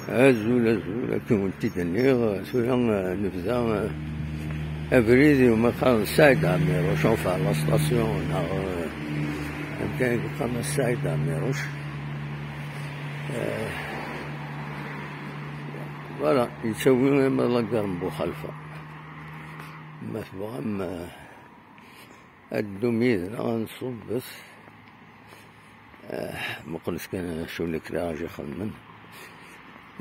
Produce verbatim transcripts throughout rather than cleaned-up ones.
Azul, azul, akken wen-t-id-nniɣ, tura, eh, nebda, eh, abrid iwumi qqaren Saɛid Ɛmiruc, enfin, la station, neɣ, eh, amkan i yeqqaren Saɛid Ɛmiruc. Eh, voilà, yettawi ama la gare n Buxalfa. Ma tebɣam, eh, ad ddum yid-neɣ, ad nṣubbet. Ah, muqlet kan acu n lekraj i xedmen.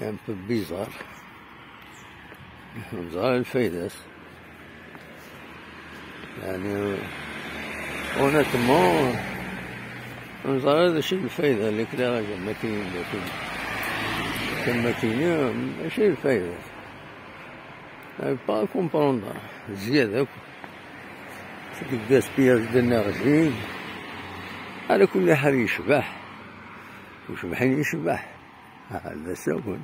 Un peu bizarre. Ur neẓri ara lfayda-s. Yeɛni, honnêtement, ur neẓri ara d acu i d lfayda n lekraj am wakken, am wakken, mačči d lfayda. J'arrive pas à comprendre. Zzyada akk. C'est du gaspillage d'énergie. Ala kulli ḥal yecbeḥ. Ur cebḥen yecbeḥ. Ah, d asawen.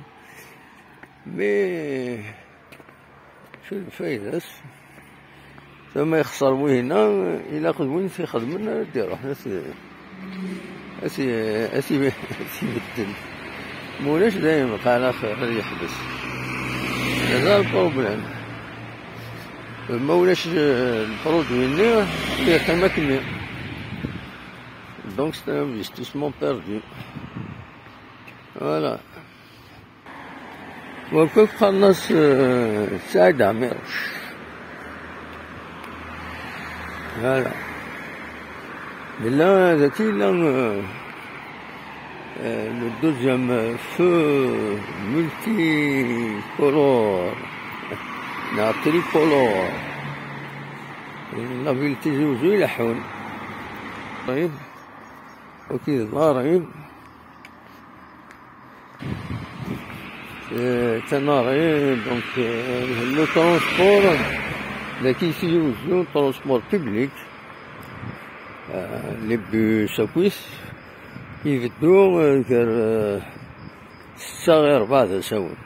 Mais, acu lfayda-s? Tama yexṣer wihina, ilaq d win t-ixedmen ara d-iruḥ. Ad t-, ad t-, ad t-ibeddel. Ma ulac, dayem qqaren ad yeḥbes. Mazal problème. Ma ulac, eh, lproduit-nni, yeqqim akkenni. Donc, c'est un investissement perdu. Voilà. Wa akk qqaren-as, eh, Saɛid Ɛmiruc. Voilà. Nella daki, yella, eh, eh, le deuxième feu multicolore, neɣ tricolore. La ville Tizi Ouzou ileḥḥun. Ṭayeb. Ok, ḍarim. Euh, Tanari, donc, euh, le transport, la Tizi Ouzou, transport public, euh, les bus akk-is, ibeddu, euh, gar, euh, ssetta ɣer rebɛa d asawen.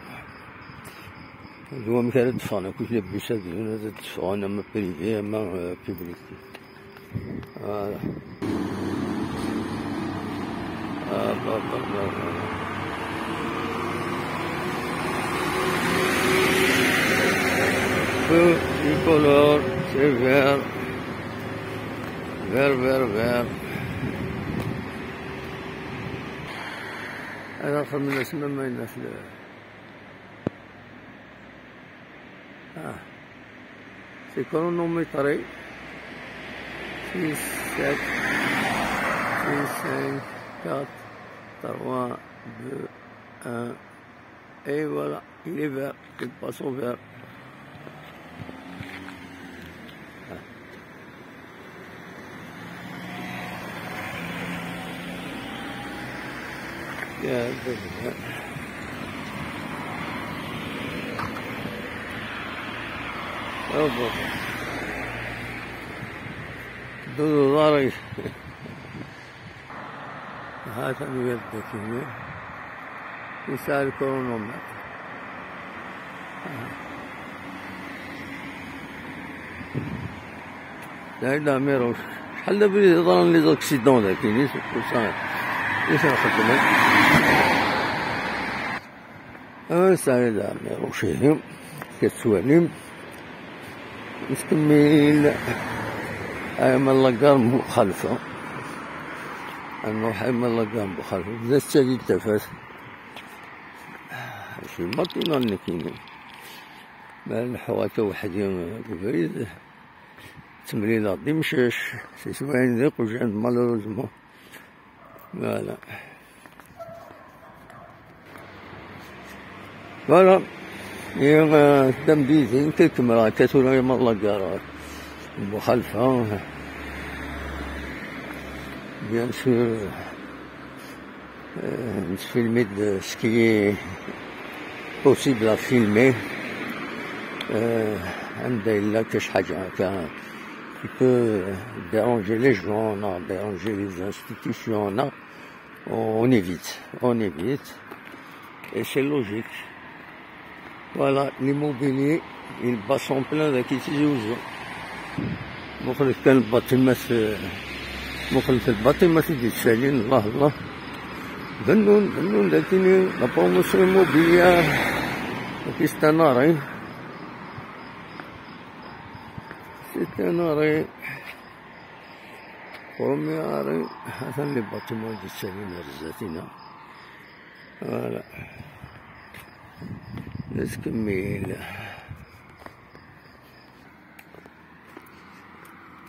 D wamek ara d-ffɣen akk les bus ad bdun ad d-ffɣen, ama privé, ama, euh, public. Voilà. Ah, bah, bah, bah, bah. Feu tricolore, c'est vert. Vert, vert, vert. Alors, ça me laisse même une affaire. Ah. C'est chronométré. Six, sept, six, cinq, quatre, trois, deux, un. Et voilà, il est vert. Il passe au vert. Ah. Ya, ya. Oh, bon. Deux dollars. هذا الويب ذاكيني. يسأل كورونا. لا، لا، ميروش. شحال دابا اللي ضران لي زاكسيدون ذاكيني، سي بور سا. ايش نخدم؟ آه، سعيد عمي روشيهم. كتسواليم. نكمل. أيما لاكار مخالفة. نروح أيما لاكار مخالفة. بدا السالي التفات. شي ماطينا اللي كاينين. ما نحو هكا وحدي البريد. تمرين غادي مشاش. سي سواين ذي قوجان مالوروزمون. Voilà. Voilà. Et, euh, تبدا مديزين كيكمل هكا ثورة يما الله كار. بوخالفة. Bien sûr. Euh, نتفيلمي de ce qui est possible à filmer. Euh, عندها إلا كاش حاجة هكا qui peut déranger les gens, non, déranger les institutions, non. On évite, on évite. Et c'est logique. Voilà, l'immobilier, il bat son plein ذاك تيزي وزو. مخلف كان الباطيمات، مخلف الباطيمات يدي تسالين، الله، الله. Bennun, bennun, dakini, la promotion immobilière. Akk c'est un arrêt. C'est un arrêt. Premier arrêt. Atan les bâtiments i d-yettalin ar zdat-ina. Voilà. Nettkemmil.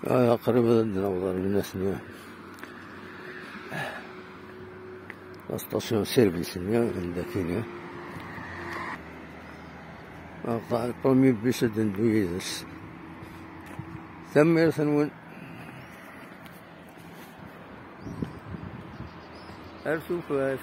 Ah, qrib ad d-naweḍ ar Bnasni. La station service-nni anda kini. Aqḍeɛ premier bus ad neddu yid-s. Tanemmirt-nwen. Ar tufat.